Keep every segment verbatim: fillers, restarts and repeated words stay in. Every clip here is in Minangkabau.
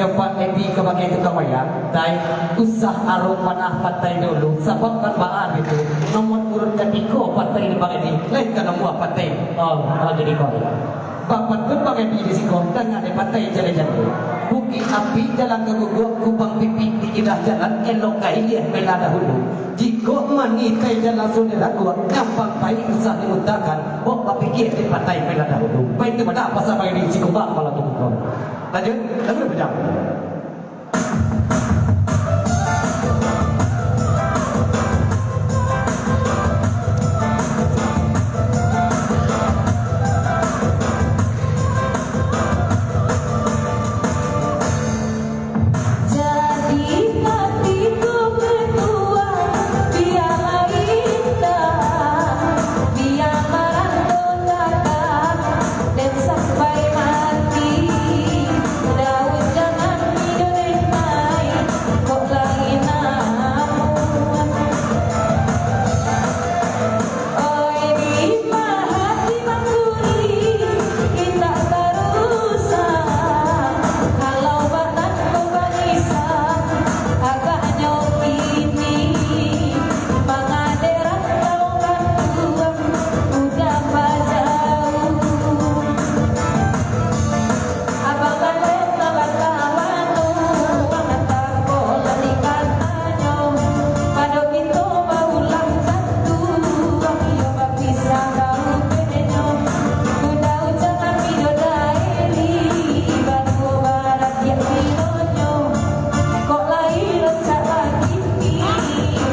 Pak Edi ka bagai tukang wayang, dai, usah arok panah patai dulu, sabab kan baa itu, nomor urut katigo patai di Bang Edi, lain ka nomor patai. Oh, oh, jadi kau ya. Bapatut Bang Edi di siko, tangah di patai jaleh-jaleh. Bukik Api jalan ka Guguak, Kubang Pipik di Kidah jalan, elok ka iliah bela dahulu. Jikok manitai jalan sudah lakuak, nyampang pai usah dimutakan, bok bapikia di patai bela dahulu. Baik tu pada pasal Bang Edi di siko, bang, malam tu kau. Lanjut, lagu dah pajang. Jadi hatiku ketua, biarlah indah, biarlah rando tagak, dan sampai mati, Daud jangan tidur denai, kok lai namuah. Oi, di pahati mangkuri, indak tarusan, kalau badan ko barisan, agaknyo kini, mangaderan kawan bantuan, udah bajauah. Abang Gandeng batawan, urang takolak di katanyo. Pado kito baulah tantu, iyo bapisah ka ubehnyo. Udah ujangan bidodari, baru baratiak kinonyo. Kok lai rancak bakini,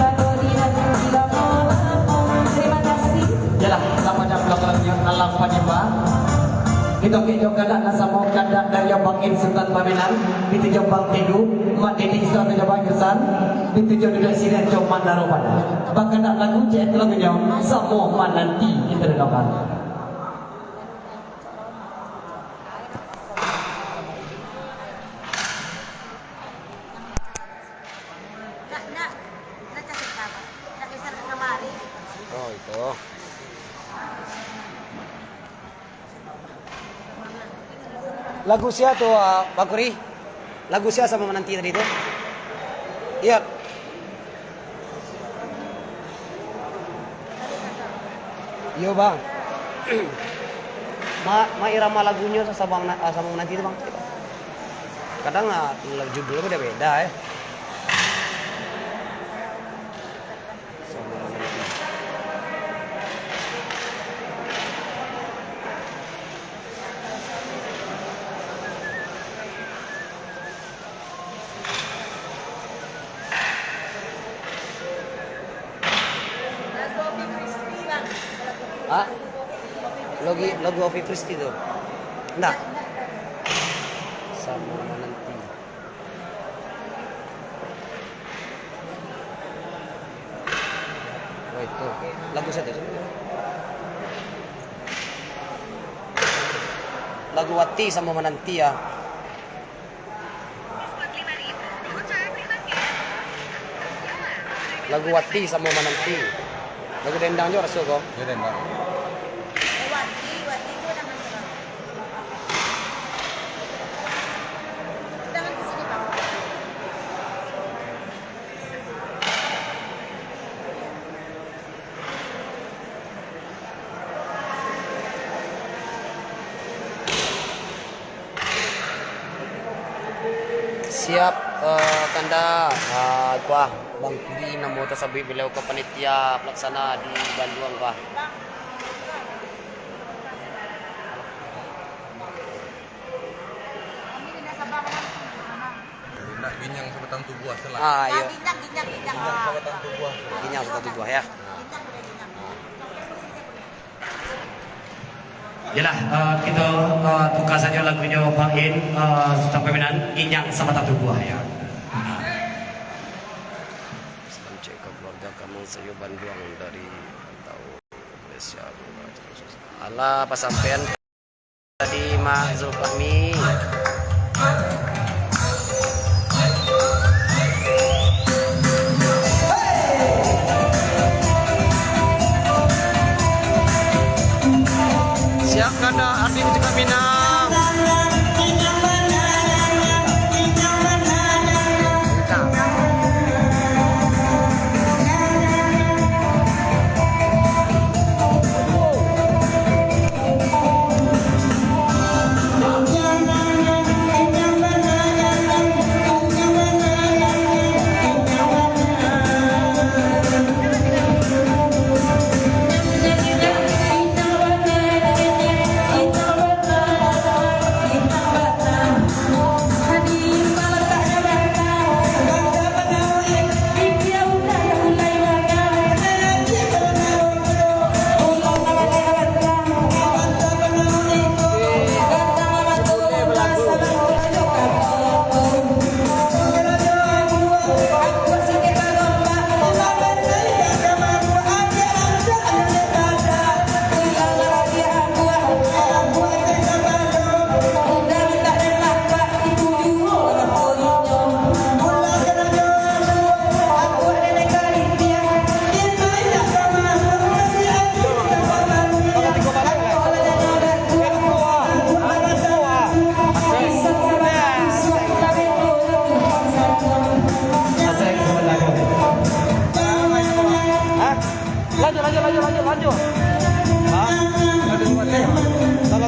pado dinanti lamo-lamo. Terima kasih. Yalah, sama aja pulang lagunya Alam Panimba. Kito kek jo kandak nan samo, kandak dari Abang In Sutan Baminan, dituju Bang Teguh, Mak Dedi Isra, dituju Bang Yusan, dituju duduak sini jo Mak Naro Pada. Bakandak lagu cek lagunyo Samo Mananti, kito dengarkan. Oh, itu. Lagu sia tu, ah, Bang Kuri? Lagu sia Samo Mananti tadi tu? Iyo. Iyo, Bang. Ma, ma irama lagunyo sa-, Samo Mana-, ah, Samo Mananti tu, Bang. Kadang, ah, judul beda-beda, eh. Samo Mananti. Ah? Lagu, lagu Ovi Fristi tu? Ndak. Samo Mananti. Wah, itu. Lagu sia tu? Lagu Ati Samo Mananti, ya. Lagu Wati Samo Mananti. Lagu dendang jo raso ko. Yo, dendang. Siap, eh, kanda, ah, kuah Bang Kudi namo tasabuik beliau ko panitia pelaksana di Banduang kuah. Nak ginyang sabatang tubuah, salah. Ah, iyo. Ginyang, ginyang, ginyang. Ginyang sabatang tubuah. Ginyang sabatang tubuah, ya. Yalah, eh, kito, eh, tuka sajo lagunyo Bang In, eh, sampai minan, Ginyang Sabatang Tubuah, ya. Salam cek ka keluarga Kamang Sayo Banduang dari Rantau Malaysia. Alah, pasampean. Tadi Mak Zulkarni. Siap kanda Ardi Pucuk Minang.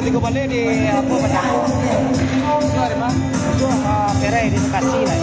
Tigo baleh di, apo, Batang. Musuah di ma? Musuah, ah, Perai di Bekasi lah.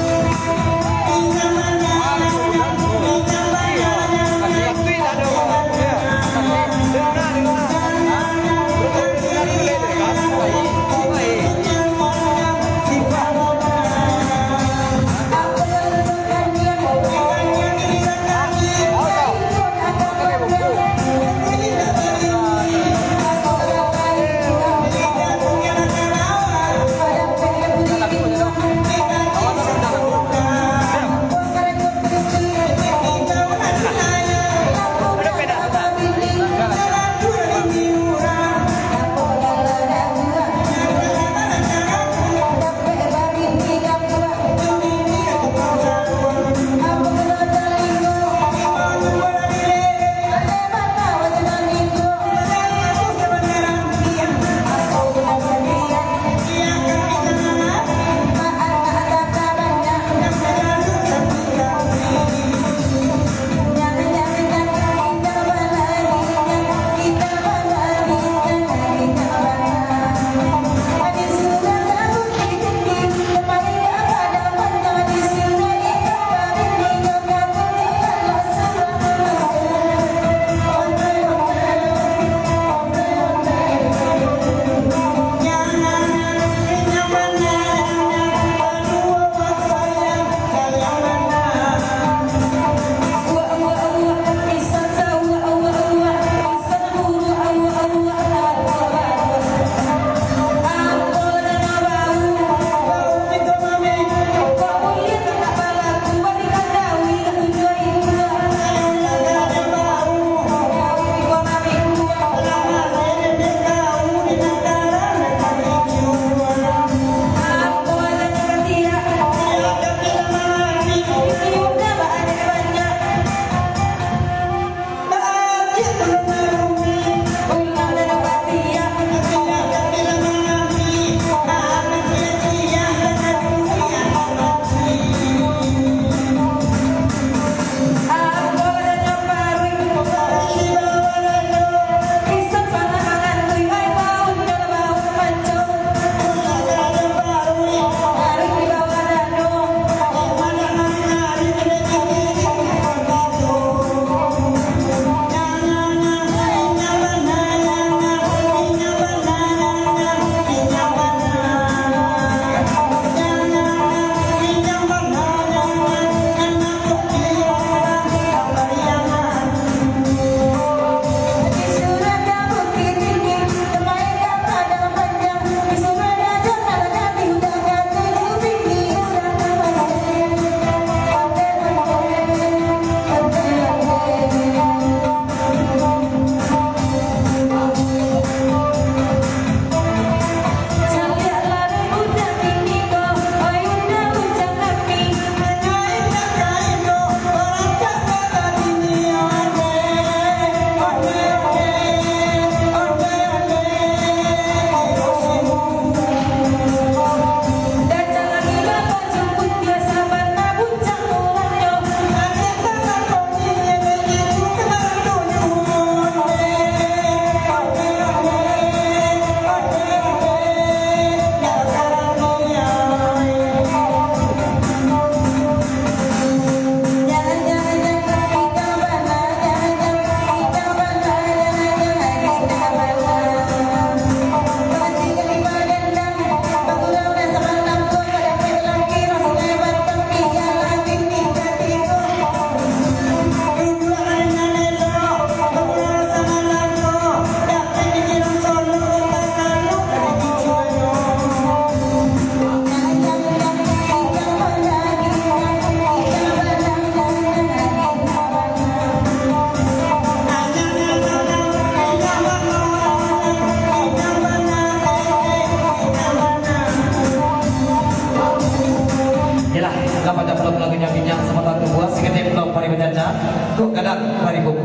Yalah, lah pacah pulo lagunyo bincang samantaro tu buah, saketek pulo pari bacaca, kok gadang pari buku.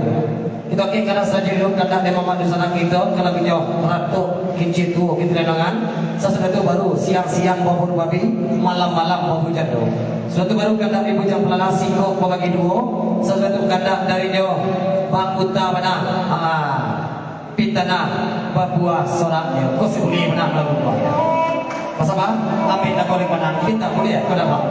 Kito oke, kanai sajo dulu kandak dari Mamak Dunsanak kito, ka lagunyo Ratok Kincir Tuo kito dendangan. Sasudah tu baru siang-siang baburu babi, malam-malam baburu jando. Sasudah tu baru kandak dari Bujang Palalang Singkok babagi duo. Sasudah tu kandak darinyo Bang Uta bana. Ha. Pitana babuah soraknyo, ko si buli manang lalu buah. Basamo, ambiak nak goreng manang, pitah buliah ko dalam.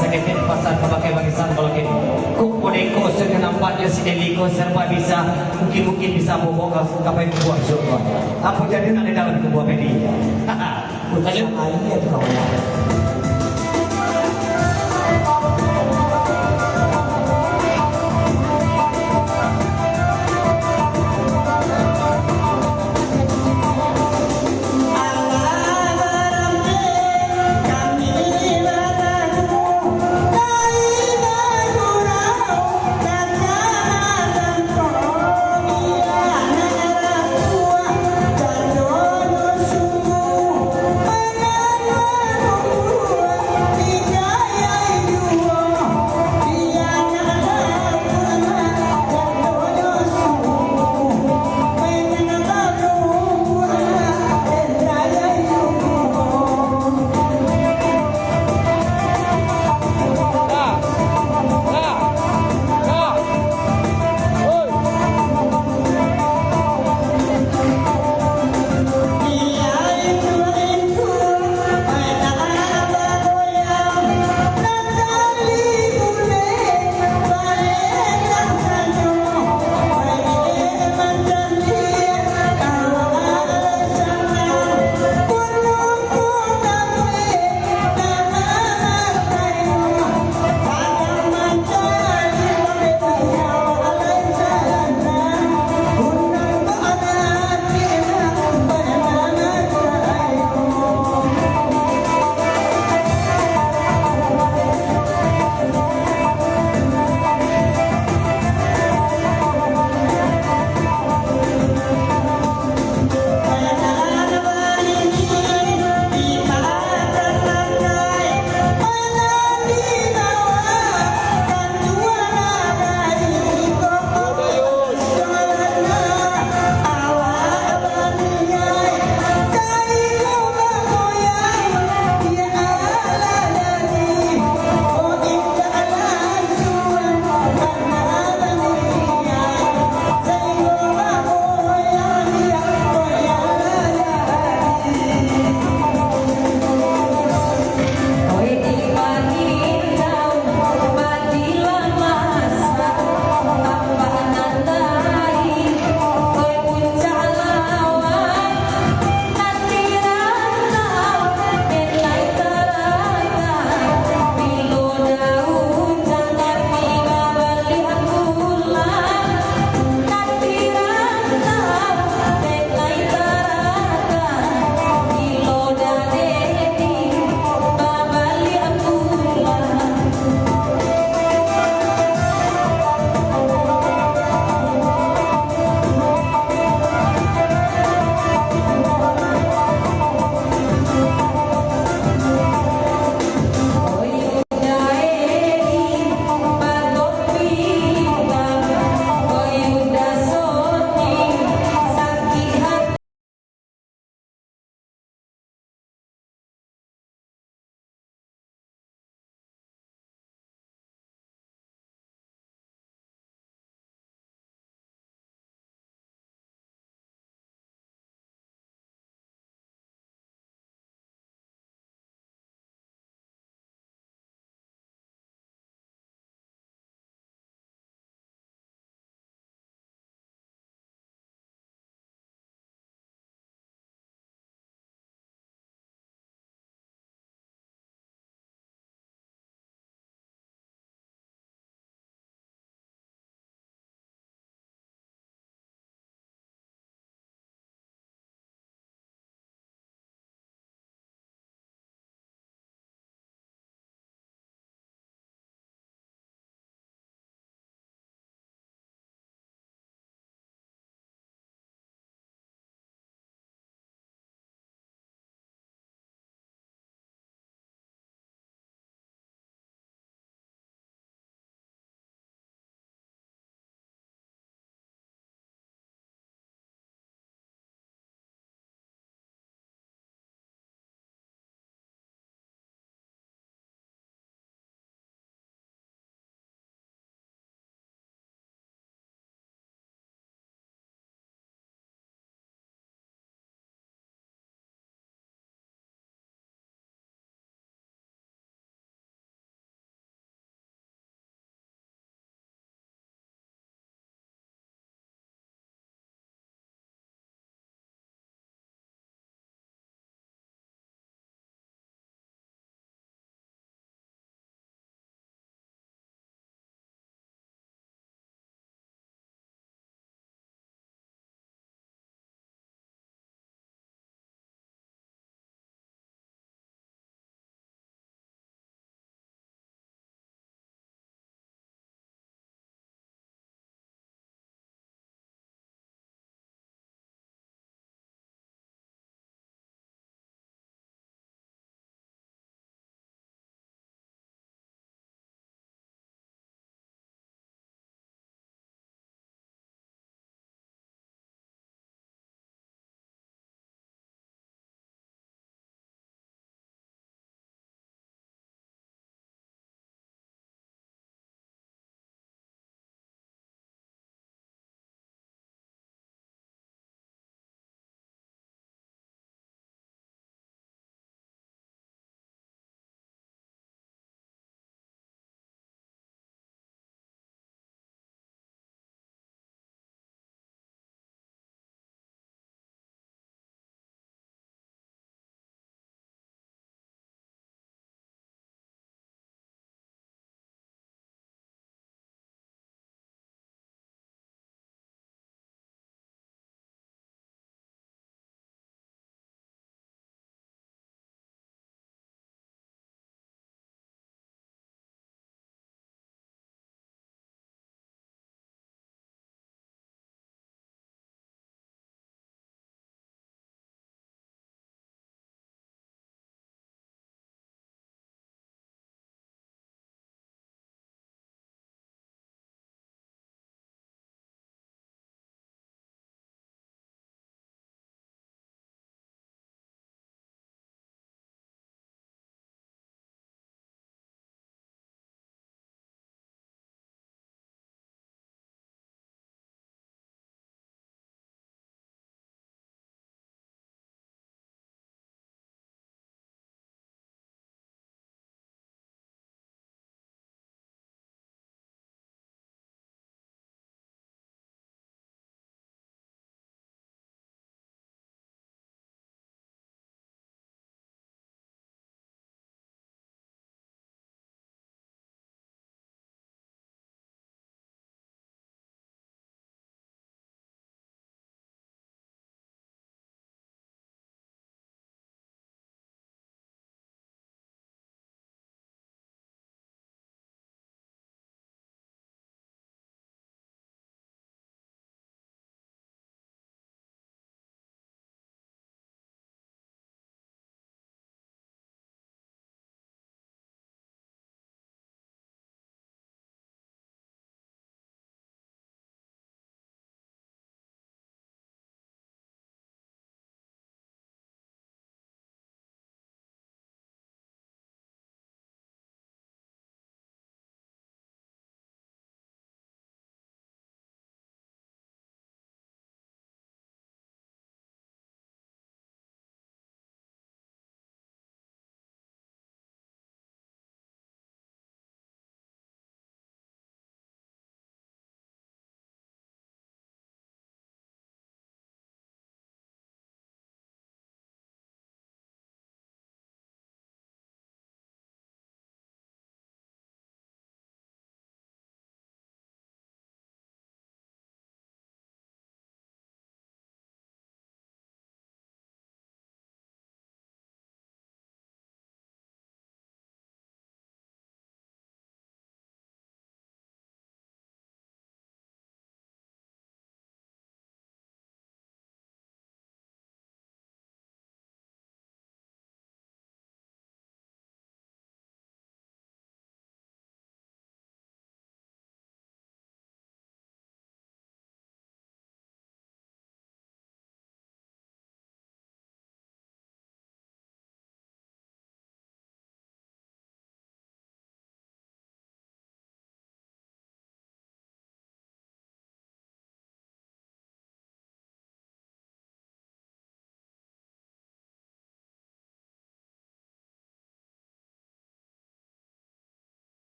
Saketek pasan sabagai barisan balakin. Kok boneko sudah nampak jo si Deli ko serba bisa, mungkin-mungkin bisa bawa ka, ka pai buah jo ko. Apo jadi nak di dalam buah Deli? Bukan aia tu kawan.